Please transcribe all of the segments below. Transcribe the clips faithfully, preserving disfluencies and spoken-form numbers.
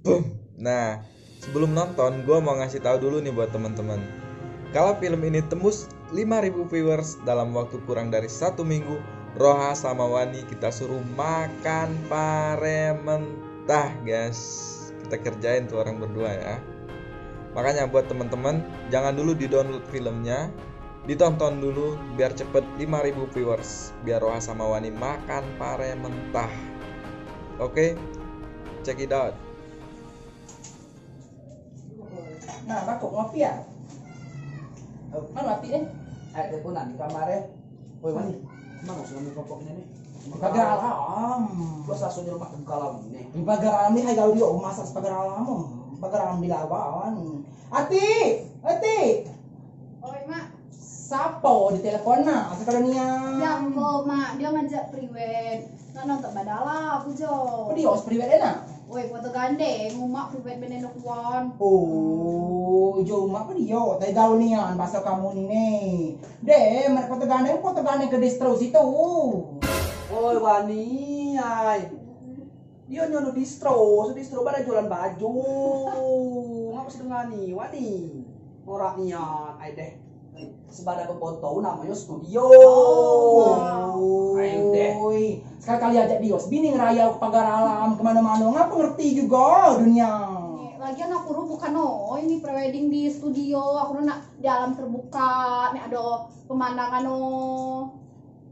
Boom. Nah, sebelum nonton, gua mau ngasih tahu dulu nih buat teman-teman. Kalau film ini tembus lima ribu viewers dalam waktu kurang dari satu minggu, Roha sama Wani kita suruh makan pare mentah, guys. Kita kerjain tuh orang berdua ya. Makanya buat teman-teman, jangan dulu di-download filmnya, ditonton dulu biar cepet lima ribu viewers, biar Roha sama Wani makan pare mentah. Oke, check it out. Nah, bako ngopi ya? Mana api ni? Ai, teleponan di kamar eh. Oi, Wani. Mana sudah kelompok ini? Pagar alam. Lo sasu di rumah kegalam ini. Di pagar alam ni hai gaul dio, masa pagar alam. Pagar alam dilawan. Ati, Ati. Oi, Mak. Sapa ditelepon, Nak? Asa kada nian. Sia ko, Mak, dio ngajak priwet. Nak nonton badalap, ujo. Dio priwet, eh, Nak? Oi, foto gandeng, umak priwet bene nokuan. Oh, ujo umak pe dio. Tai gaul nian, bahasa kamu ni, nih. Deh, mana foto gandeng, foto gandeng ke distro situ. Oi, Wani, ai. Dio nyono distro, so distro pada jualan baju. Ngapa si dengani, Wani? Norak nian, ai deh. Sebada ke foto namanya studio. Oh, ai deh. Oi, sekali-kali ajak dio, bini ngerayau ke pagar alam, kemana-mana. Ngapa ngerti juga dunia. Lagian aku ru bukan, oh, ini prewedding di studio, aku ru nak di alam terbuka, nih ada pemandangan, oh.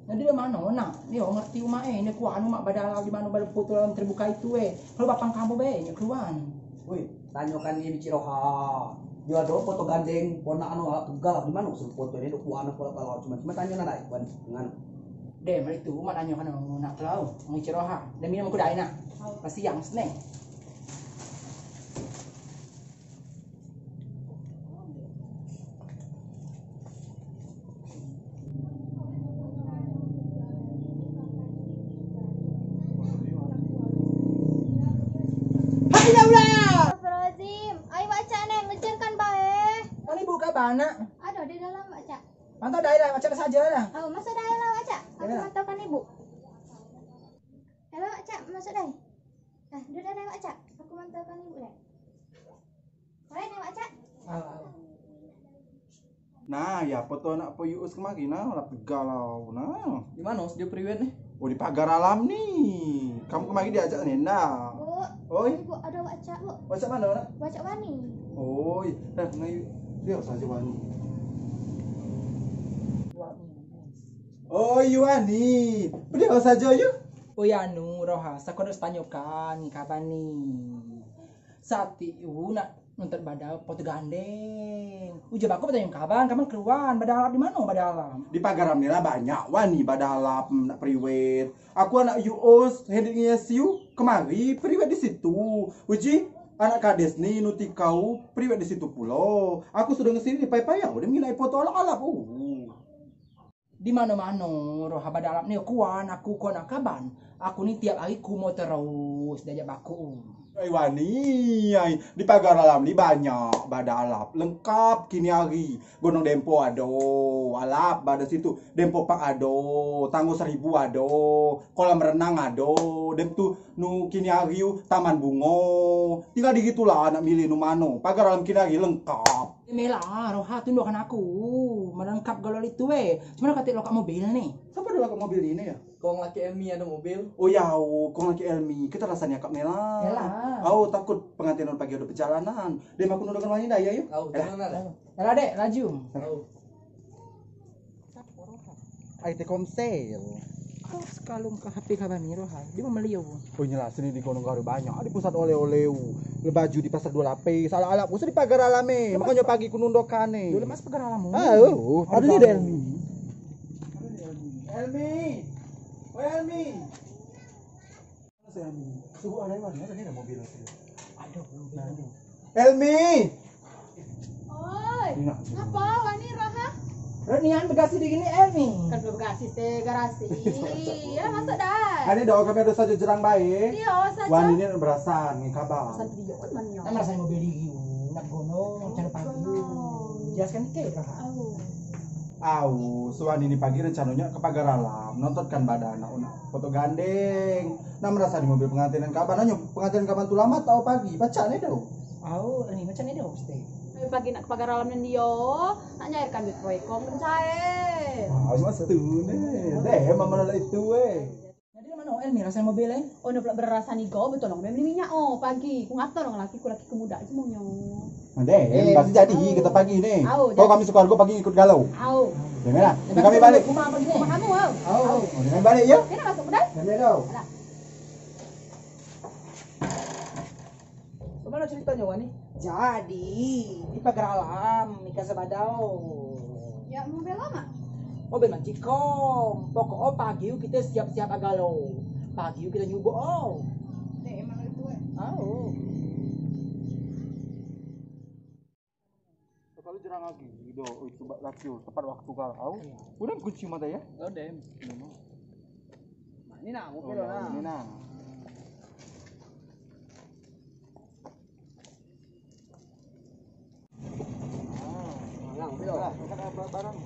Nah, di mano, Nak? Ni, oh, ngerti umak eh. Ni kuan umak badalap di mano, bada foto alam terbuka itu eh. Kalau bapang kamu be, ni keluan. Weh, tanyakan ni bicik Roha. Dio ado foto gandeng, pona anu alat tegal. Di mano suruh foto ni, dok kuan aku kalau cuma, cuma tanya nak dai, kuan dengan. Deh, mari tu, umak tanyakan nak kalau, bicik Roha. Deh, minum aku dai, Nak. Masih siang, seneng. Hai, ya Allah! Astagfirullahaladzim. Ai, Wak Cak, Nek, ngejar kan bae. Mana ibu kak bana? Aduh, di dalam, Wak Cak. Mantau dai lah, Wak Cak saja lah. Oh, masuk dai lah, Wak Cak. Aku mantaukan ibu. Halo, Wak Cak, masuk dai. Ah, duduk dai, Wak Cak. Aku mantaukan ibu dai. Baik, Wak Cak. Nah, ya, foto anak po Yuus kemari, nah, lah tegal lah, nah. Di mano studio priwet ni? Oh, di pagar alam ni. Kamu kemari diajak Nenda. Bu. Oi. Bu, ada Wak Cak, Bu. Wak Cak mana, nak? Wak Cak Wani. Oi, eh, nah, yu, dia saja Wani. Oi, Wani. Dia saja, yu. Oi, anu, Roha, sa ko nak tanyakan, kapan ni? Sati u nak nonton badalap foto gandeng. Ujar bako bertanya kaban, kaban keluan, badalap di mano badalap? Di pagar alam ni lah banyak, Wani, badalap, nak priwet. Aku anak Yuus, Henry Ngesiu, kemari priwet di situ. Uji, anak kades ni, Nutikau, priwet di situ pulo. Aku sudah ngesini ni payah-payah, udah minai foto alap-alap. Uh. Di mano-mano, Roha, badalap ni, kuan aku, kuan kaban. Aku ni tiap hari kumo terus, diajak bako. Ai Wani, ai, di pagar alam ni banyak badalap, lengkap kini hari. Gunung Dempo ado, alap bada situ. Dempo Park ado, Tangguh Seribu ado, kolam renang ado. Dem tu nu kini hari u taman bungo. Tinggal di gitulah nak milih nu mano. Pagar alam kini hari lengkap. Mela, Roha, tundukkan aku. Melengkap galau itu eh. Cuma kata lokak mobil ni. Siapa ada lokak mobil ini ya? Kong laki Elmi ada mobil. Oh ya, oh, kong laki Elmi. Kita rasanya Kak Mela. Mela. Oh, takut pengantin pagi ada perjalanan. Dem aku nundukkan Wani dai, ya, yuk. Oh, Mela. Mela, dek, laju. Oh. Ai Telkomsel. Kau sekalung ke H P kaban ni, Roha. Dia mau meli apa? Oh, inilah sini di Gunung Garu banyak. Di pusat oleh-oleh. Lebaju di pasar dua lapis. Alap-alap, usah di pagar alam eh. Makanya pagi ku nundukkan ni. Dulu mas pagar alam. Ah, oh. Ada ni, Elmi. Elmi. Oh, Elmi. Mana si Elmi? Suruh ada mana? Ada ni, ada mobil lagi. Aduh, mobil. Nah, ni. Elmi! Oi, ngapa Wani, Roha? Renian bagasi di gini, Elmi. Kan bagasi se garasi. Ya, masuk dah. Ini doa kami ada saja jerang baik. Iya, saja. Wani ni berasa ni kabar. Pesan video kan mana? Nama rasanya mobil di giu, nak gunung, cari pagi. Gunung. Jelaskan dikit, Roha. Oh. Au, suah nini pagi rencana nyo ke Pagar Alam, nonton kan bada anak-anak foto gandeng. Nah, merasa di mobil pengantin kaban, nyo pengantin kaban tu lama tau pagi, pacak ne do. Au, ni pacak ne do, mesti. Tapi pagi nak ke Pagar Alam nini yo, nak nyairkan duit proyek kong kan cair. Au, mesti ne. Deh, mama lah itu, eh. Jadi mano Elmi rasa mobil, eh? Oh, nda pula berasa ni go, betul dong. Beli minyak, oh, pagi. Ku ngato dong laki ku, laki ku muda aja maunya. Deh, eh, pasti jadi kita pagi ni. Au, kau jadi. Kami Sukohargo pagi ikut galau. Au. Jangan lah. Kami balik. Rumah pagi ni. Rumah kamu, au. Au. Oh, kami balik ya. Kena masuk kedai. Kami tahu. Alah. Bagaimana ceritanya, Wani? Jadi, di Pagar Alam, ika sebadau. Ya, mobil lama? Mobil mancikong. Pokok, oh, pagi kita siap-siap agalo. Pagi kita nyubo, oh. Deh, emang itu, eh. Oh. Kalau jarang lagi, do, itu bak laki, tepat waktu kalau. Au. Iya. Udah kunci mata ya? Udah. Ini nah, mobil nah. Ini nah. Ah, nah, mobil. Nah, angkat barang.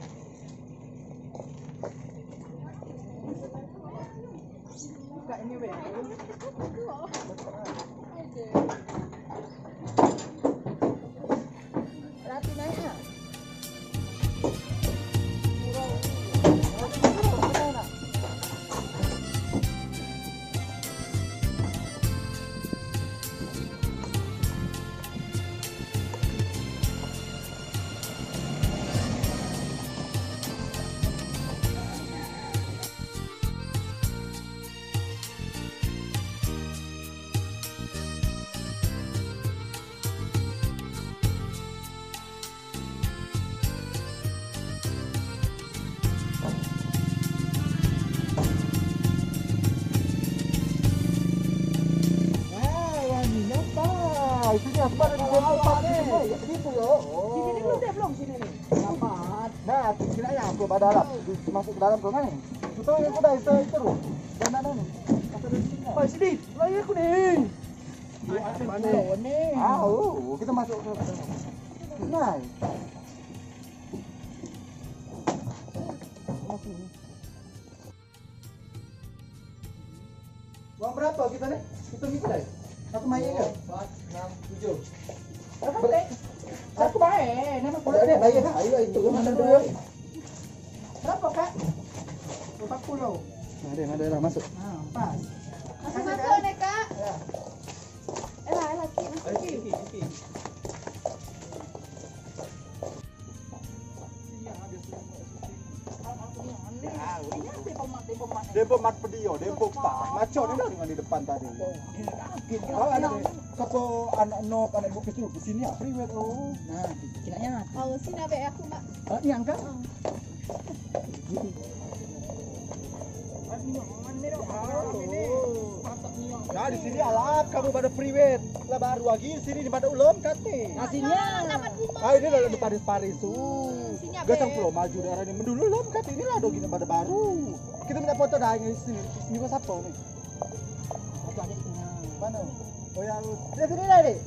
Wah, wanginya apa? Itu dia, apa ada di sini? Ya, begitu, ya. Oh. Di sini belum, dia belum sini nih. Apa? Nah, sini aja, aku pada dalam. Masuk ke dalam rumah nih. Itu yang udah, itu, itu, tuh. Dan mana nih? Apa ada di sini? Oh, sini. Lagi aku nih. Mana? Ah, oh, kita masuk ke dalam. Nah. Uang berapa kita ni? Hitung kita dah. Aku main ke? Empat, enam, tujuh. Berapa, Kak? Aku main. Nama aku? Udah, udah, bayar dah. Ayo, itu, mana dulu? Berapa, Kak? Empat puluh. Ada, ada dah masuk. Ah, pas. Masuk, masuk ni, Kak. Ya. Elah, elah, sikit, masuk sikit. Depok mat pedio, depok pa. Maco ni dah dengan di depan tadi. Oh, anak, siapa anak Nok, anak Bukit tu, ke sini, ah, priwet, oh. Nah, kiranya. Oh, sini, Abek, aku, Mbak. Ah, ni angkat? Oh. Ya, di sini alap kamu pada priwet. Lah baru lagi sini di pada ulom kate. Nasinya. Ah, ini lah di Paris-Paris tu. Sini, Abek. Gasang pulo maju daerah ni. Mendulu ulom kate, ini lah do gini pada baru. Kita minta foto dah di sini. Ini siapa ni? Mana? Oh ya, lu. Dia sini dah, Dek.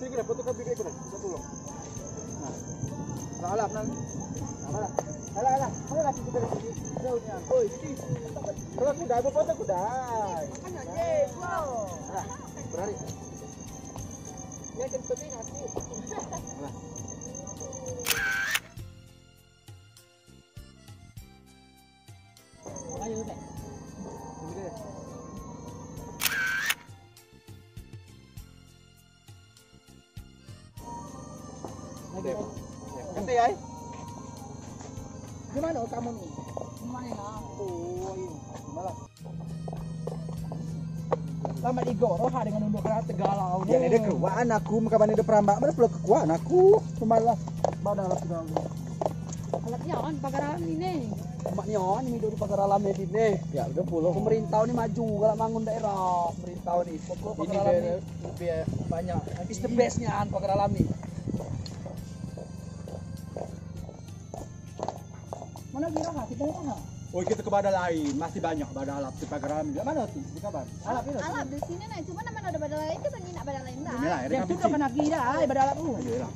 Sige, foto ka bibik ko na. Sa tulong. Nah. Alah, alah, alah. Alah, alah. Alah, alah. Alah, alah. Oi, sige. Kalau kuda, apa foto kuda? Alah, berlari. Alah. Ayo, Tek. Lagi, Tek. Ganti, ai. Di mana kamu ni? Di mana aku? Ayo, malah. Lama digo, roha dengan unduk kerana tegalau ni. Yang ada keruan aku, maka mana ada perambak, mana pula kekuan aku. Malah, mana lah tegalau. Alat nyawa, pagar alam ini. Mak nyawa, ini dulu pagar alam ini. Ya, udah pulang. Pemerintah ni maju, kalau bangun daerah, pemerintah ni. Pokok pagar alam ni lebih banyak. It's the best nya, pagar alam ni. Mana kira ha, kita ha. Oh, kita ke badan lain, masih banyak badan alap di pagar alap. Di mana tu? Di kapan? Alap itu. Alap di sini nah, cuma nama ada badan lain, kita ni nak badan lain dah. Ini lah, ada yang kami tu sini. Kan lagi dah, ai, badan alap tu. Iyalah.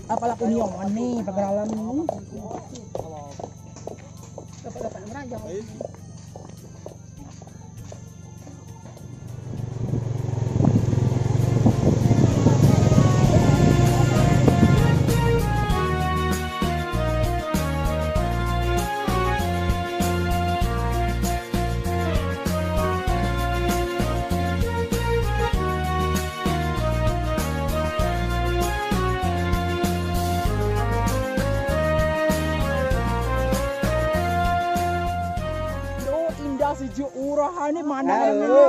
Apa alap ini, oh, ni pagar alap ni. Dapat-dapat merajang. Duh, indah sejuk urah ni mana. Halo,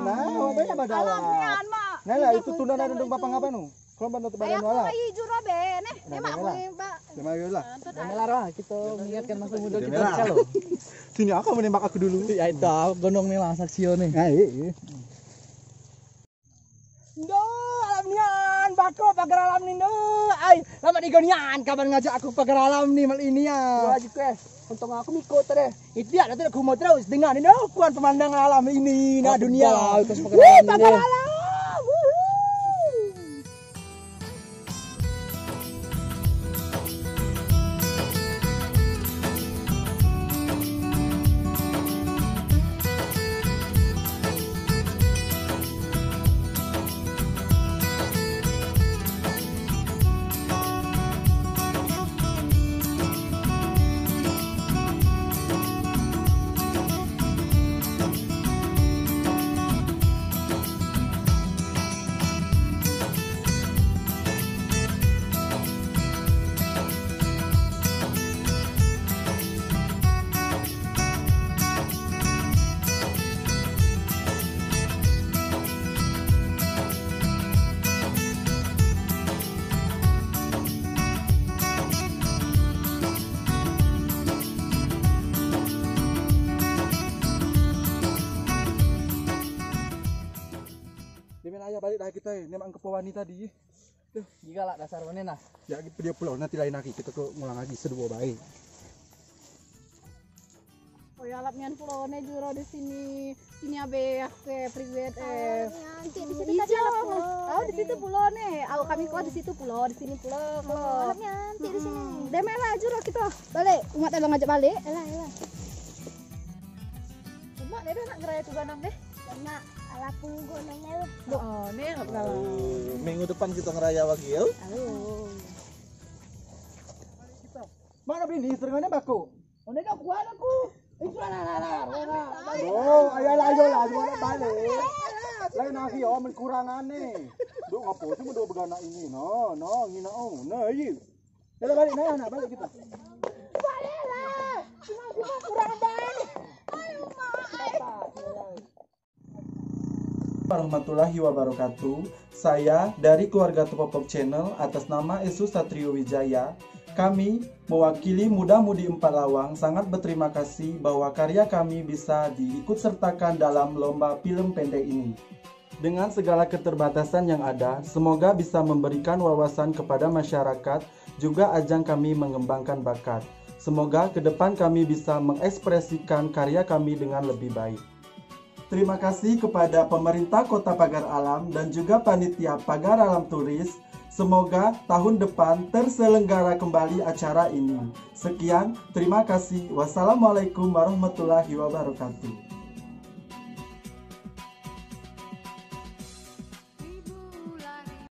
nah, apa yang pada? Alah, ni, Mak. Nah, lah, itu tunda nada dong bapak ngapa nu? Kalau pada badan wala. Ayo, ayo, juro be, neh. Nah, dia mak lah. Dia mak lah. Dia mak lah, kita mengingatkan masa muda kita sekali. Sini, aku menembak aku dulu. Ya, itu, gunung ni lah, saksi ni. Ah, iya, iya. Ndo, alap nian, bako, pagar alap ni, ndo. Ai, lama digo nian, kapan ngajak aku pagar alap ni, mal ini ya. Wajib, eh. Untung aku mikot tadi. Itu dia, nanti aku mau terus dengan ini, oh, kuan pemandangan alam ini, nah, dunia. Wih, pagar alam. Wuhu. Dia main ayah balik dah kita, eh. Dia mak angkat wanita di. Duh, gila lah dasar mana nah. Ya, dia pulau, nanti lain lagi. Kita ke ngulang lagi, seduo bae. Oh ya, alap nian pulau ni juro di sini. Sini abe, aku ke priwet, eh. Alap nian, cik, di situ tadi ada pulau. Oh, di situ pulau ni. Au, kami kau di situ pulau, di sini pulau. Oh, alap nian, cik, di sini. Deh, main lah juro kita. Balik, umat tolong ajak balik. Yalah, yalah. Umat ni dah nak ngeraya tu ganang deh. Mak, alah punggung nanya lu. Oh, ni apa? Eh, minggu depan kita ngeraya lagi, ya? Oh. Mana bini seringannya bako? Oh, ni dah kuat aku. Itu lah, lah, lah, lah. Oh, ayolah, ayolah, ayolah, balik. Lain lagi, oh, menkurangan ni. Duk ngapo sih, duk begana ini? No, no, ngina, oh, no, iya. Yalah, balik, nah, nah, balik kita. Baliklah. Cuma, cuma kurang baik. Aduh, Mak. Warahmatullahi wabarakatuh. Saya dari keluarga Tepopok Channel atas nama Esu Satrio Wijaya. Kami mewakili muda-mudi Empat Lawang sangat berterima kasih bahwa karya kami bisa diikutsertakan dalam lomba film pendek ini. Dengan segala keterbatasan yang ada, semoga bisa memberikan wawasan kepada masyarakat, juga ajang kami mengembangkan bakat. Semoga ke depan kami bisa mengekspresikan karya kami dengan lebih baik. Terima kasih kepada pemerintah Kota Pagar Alam dan juga panitia Pagar Alam Turis. Semoga tahun depan terselenggara kembali acara ini. Sekian, terima kasih. Wassalamualaikum warahmatullahi wabarakatuh.